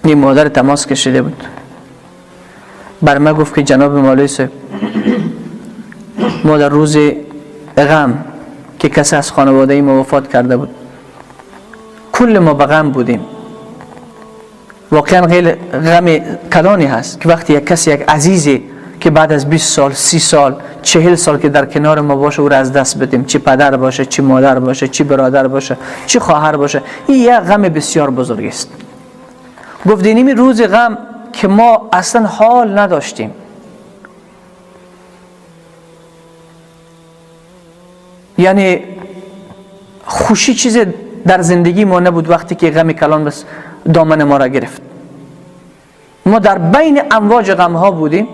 یه مادر تماس کشیده بود بر ما، گفت که جناب مولوی صاحب، ما در روز غم که کسی از خانواده ما وفات کرده بود، کل ما به غم بودیم. واقعا خیلی غم کلانی هست که وقتی یک کسی، یک عزیزی که بعد از 20 سال، 30 سال، 40 سال که در کنار ما باشه، او را از دست بدیم، چه پدر باشه، چه مادر باشه، چه برادر باشه، چه خواهر باشه، این یک غم بسیار بزرگ است. گفت اینمی روز غم که ما اصلا حال نداشتیم، یعنی خوشی چیز در زندگی ما نبود. وقتی که غم کلان بس دامن ما را گرفت، ما در بین امواج غم ها بودیم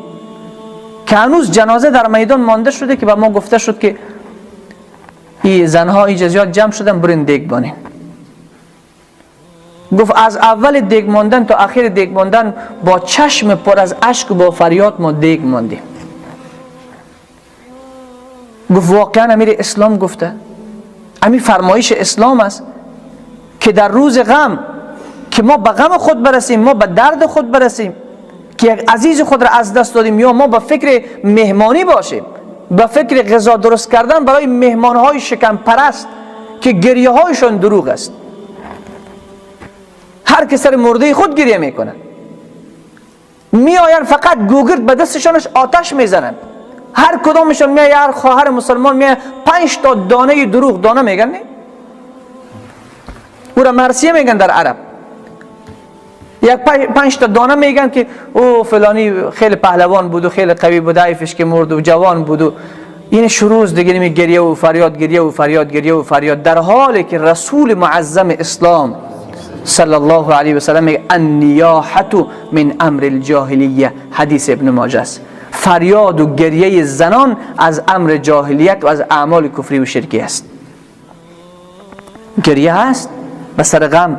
که هنوز جنازه در میدان مانده شده که به ما گفته شد که این زنها اینجا زیاد جمع شدن، برین دیگ بانین. گفت از اول دیگ ماندن تا آخر دیگ ماندن با چشم پر از اشک و با فریاد ما دیگ ماندیم. گفت واقعا امیر اسلام گفته، امیر فرمایش اسلام است که در روز غم که ما به غم خود برسیم، ما به درد خود برسیم که یک عزیز خود را از دست دادیم، یا ما به فکر مهمانی باشیم، به فکر غذا درست کردن برای مهمانهای شکم پرست که گریه هایشان دروغ است. هر که سر مرده خود گریه میکنه، میآیند فقط گوگرد به دستشانش آتش میزنند. هر کدامشان میآید، هر خواهر مسلمان میآید 5 تا دانه دروغ، دانه میگن نه، او را مرثیه میگن در عرب، یک 5 تا دانه میگن که او فلانی خیلی پهلوان بود و خیلی قوی بود، عیفش که مرد و جوان بود و این شروع دیگه می گریه و فریاد، گریه و فریاد، گریه و فریاد، در حالی که رسول معظم اسلام صلی الله علیه و سلم میگه النیاحة من امر الجاهلیه، حدیث ابن ماجه است. فریاد و گریه زنان از امر جاهلیت و از اعمال کفری و شرکی است. گریه هست به سر غم،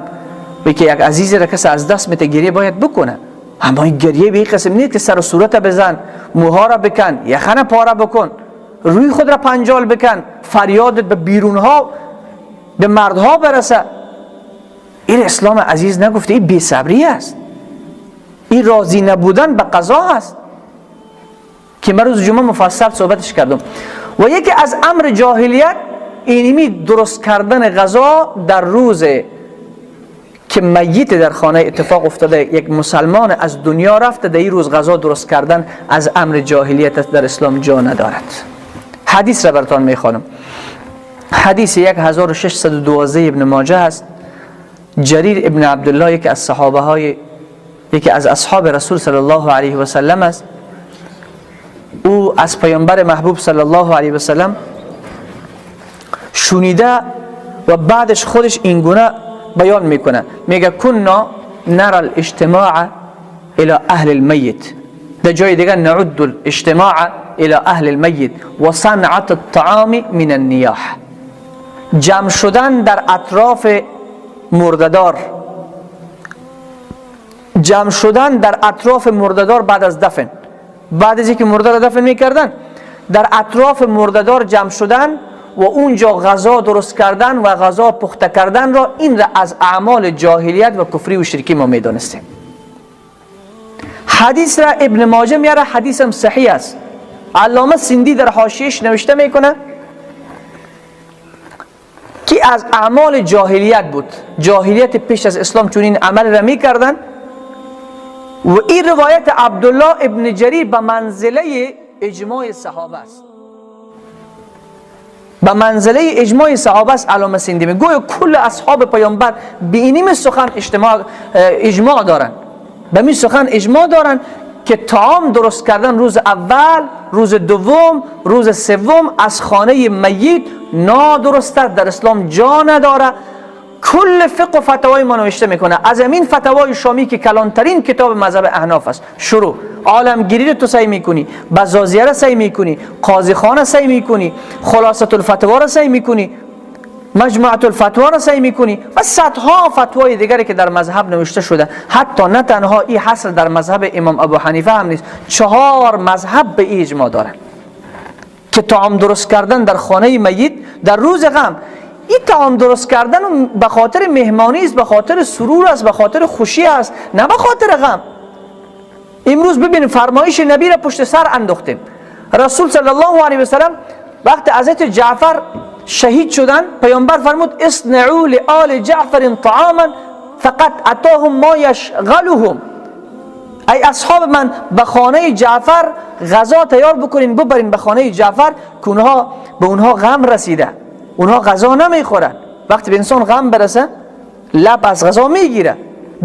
به که یک عزیزی را کسی از دست میته گریه باید بکنه، اما این گریه به این قسم نیست که سر و صورت بزن، موها را بکن، یخنه پاره بکن، روی خود را پنجال بکن، فریادت به بیرونها، به مردها برسه. این اسلام عزیز نگفته، این بی‌صبری است، این راضی نبودن به قضا است که من روز جمعه مفصل صحبتش کردم. و یکی از امر جاهلیت اینمی درست کردن غذا در روز که میت در خانه اتفاق افتاده، یک مسلمان از دنیا رفته، در این روز غذا درست کردن از امر جاهلیت در اسلام جا ندارد. حدیث را براتان میخوانم، حدیث 1612 ابن ماجه است. جریر ابن عبدالله یکی از صحابه های، یکی از اصحاب رسول صلی الله علیه و سلم است. او از پیامبر محبوب صلی الله علیه و سلم شنیده و بعدش خودش اینگونه بیان میکنه، میگه کنا نرى الاجتماع الى اهل المیت، در جای دیگه نعد الاجتماع الى اهل المیت و صنعت الطعام من النیاح. جمع شدن در اطراف مرددار، جمع شدن در اطراف مرددار بعد از دفن، بعد از اینکه مرده را دفن میکردن، در اطراف مرددار جمع شدن و اونجا غذا درست کردن و غذا پخته کردن را، این را از اعمال جاهلیت و کفری و شرکی ما میدانستیم. حدیث را ابن ماجه میاره، حدیث هم صحیح است. علامه سندی در حاشیه‌اش نوشته میکنه که از اعمال جاهلیت بود، جاهلیت پیش از اسلام چون این عمل را میکردن. و این روایت عبدالله ابن جریر به منزله اجماع صحابه است، به منزله اجماع صحابه است. علامه سندی میگه گویا کل اصحاب پیامبر به اینیم سخن اجماع دارن، به این سخن اجماع دارن که طعام درست کردن روز اول، روز دوم، روز سوم از خانه میت نادرست است، در اسلام جا نداره. کل فقه و فتوای ما نوشته میکنه، از همین فتوای شامی که کلانترین کتاب مذهب احناف است شروع، عالمگیری رو تو سعی میکنی، بزازیه رو سعی میکنی، قاضی خانه سعی میکنی، خلاصة الفتوا رو سعی میکنی، مجموعة الفتوا رو سعی میکنی و صدها فتوای دیگری که در مذهب نوشته شده. حتی نه تنها این حصر در مذهب امام ابو حنیفه هم نیست، 4 مذهب به اجماع دارن که طعام درست کردن در خانه میت در روز غم. این طعام درست کردن به خاطر مهمانی است، به خاطر سرور است، به خاطر خوشی است، نه به خاطر غم. امروز ببینیم فرمایش نبی را پشت سر انداختیم. رسول صلی الله علیه و سلم وقت حضرت جعفر شهید شدن، پیامبر فرمود اصنعوا لآل جعفر طعاما فقط اتاهم ما یشغلهم. ای اصحاب من، به خانه جعفر غذا تیار بکنین، ببرین به خانه جعفر که اونها به اونها غم رسیده، اونها غذا نمیخورن. وقتی به انسان غم برسه لب از غذا میگیره.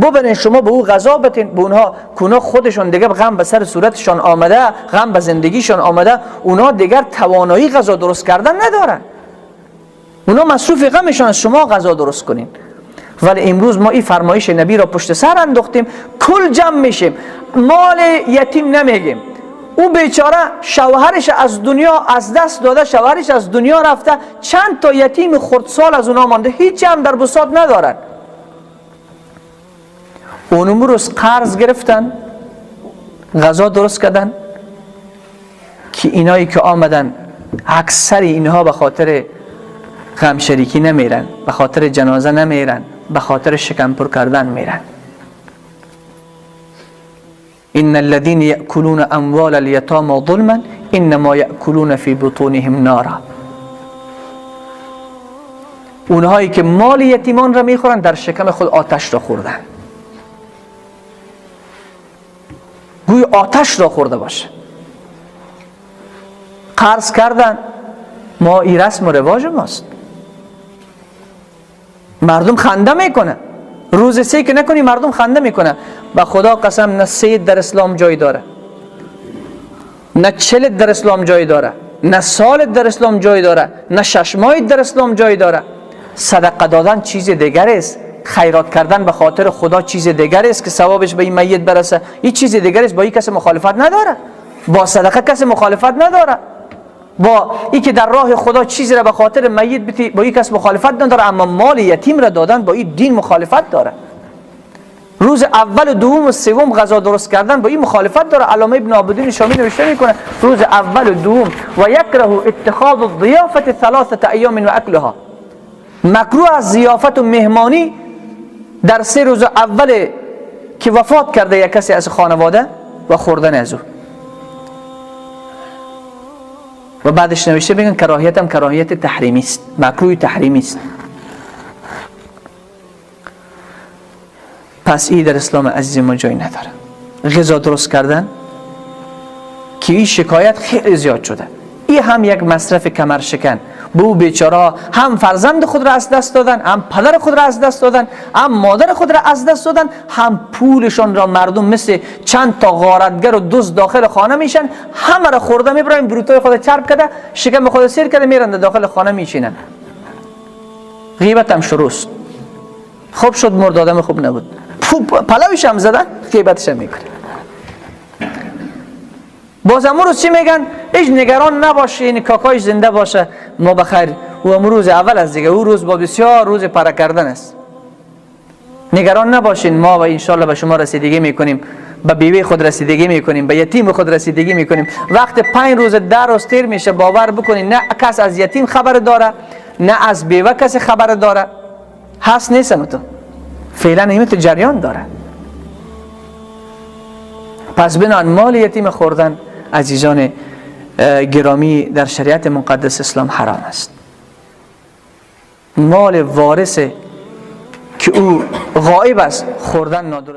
ببرین شما به او غذا بتین، به اونها که اونها خودشون دیگه غم به سر صورتشان آمده، غم به زندگیشان آمده، اونها دیگر توانایی غذا درست کردن ندارن، اونا مصروف غمشان، شما غذا درست کنین. ولی امروز ما این فرمایش نبی را پشت سر انداختیم، کل جمع میشیم، مال یتیم نمیگیم. او بیچاره شوهرش از دنیا از دست داده، شوهرش از دنیا رفته، چند تا یتیم خردسال از اونا مانده، هیچ هم در بساط ندارن. اون روز قرض گرفتن، غذا درست کردن که اینایی که آمدن اکثر اینها به خاطر غم شریکی نمیرن، به خاطر جنازه نمیرن، به خاطر شکم پر کردن میرن. ان الذين يأكلون اموال اليتامى ظلما انما يأكلون في بطونهم نارا. اونهایی که مال یتیمان را میخورن در شکم خود آتش را خوردن، گوی آتش را خورده باشه. قرض کردن، ما این رسم و رواج ماست، مردم خنده میکنه. روز سه که نکنی مردم خنده میکنه. به خدا قسم نه سید در اسلام جای داره، نه چلت در اسلام جای داره، نه سالت در اسلام جای داره، نه شش ماهت در اسلام جای داره. صدقه دادن چیز دیگر است، خیرات کردن به خاطر خدا چیز دیگر است که ثوابش به این میت برسه، این چیز دیگر است، با این کس مخالفت نداره، با صدقه کس مخالفت نداره، با ای که در راه خدا چیزی را به خاطر میت بتی با این کس مخالفت نداره، اما مال یتیم را دادن با این دین مخالفت داره. روز اول و دوم و سوم غذا درست کردن با این مخالفت داره. علامه ابن عابدین شامی نوشته میکنه روز اول و دوم و یکره اتخاذ الضیافه ثلاثه ایام و اکلها، مکروه از ضیافت و مهمانی در سه روز اول که وفات کرده یک کسی از خانواده و خوردن از او. و بعدش نوشته بگن کراهیت هم کراهیت تحریمی است، مکروه تحریمی است. پس این در اسلام عزیز ما جای نداره. غذا درست کردن که این شکایت خیلی زیاد شده، این هم یک مصرف کمر شکن. بو بیچاره هم فرزند خود را از دست دادن، هم پدر خود را از دست دادن، هم مادر خود را از دست دادن، هم پولشان را مردم مثل چند تا غارتگر و دزد داخل خانه میشن، همه را خورده میبرن، بروتای خود چرب کرده، شکم خود سیر کرده، میرن داخل خانه میشینن. غیبت هم شروع است. خوب شد مرد آدم خوب نبود، پلوش هم زدن، غیبتش هم میکنه. باز امروز چی میگن؟ هیچ نگران نباشه، این کاکایش زنده باشه، ما بخیر. او امروز اول از دیگه، او روز با بسیار روز پره کردن است. نگران نباشین، ما و انشالله به شما رسیدگی میکنیم، به بیوه خود رسیدگی میکنیم، به یتیم خود رسیدگی میکنیم. وقت 5 روز 10 روز تیر میشه، باور بکنین نه کس از یتیم خبر داره، نه از بیوه کسی خبر داره. هست نیستم تو فعلا این تو جریان داره. پس بنان مال یتیم خوردن عزیزان گرامی در شریعت مقدس اسلام حرام است. مال وارث که او غایب است خوردن نادرست.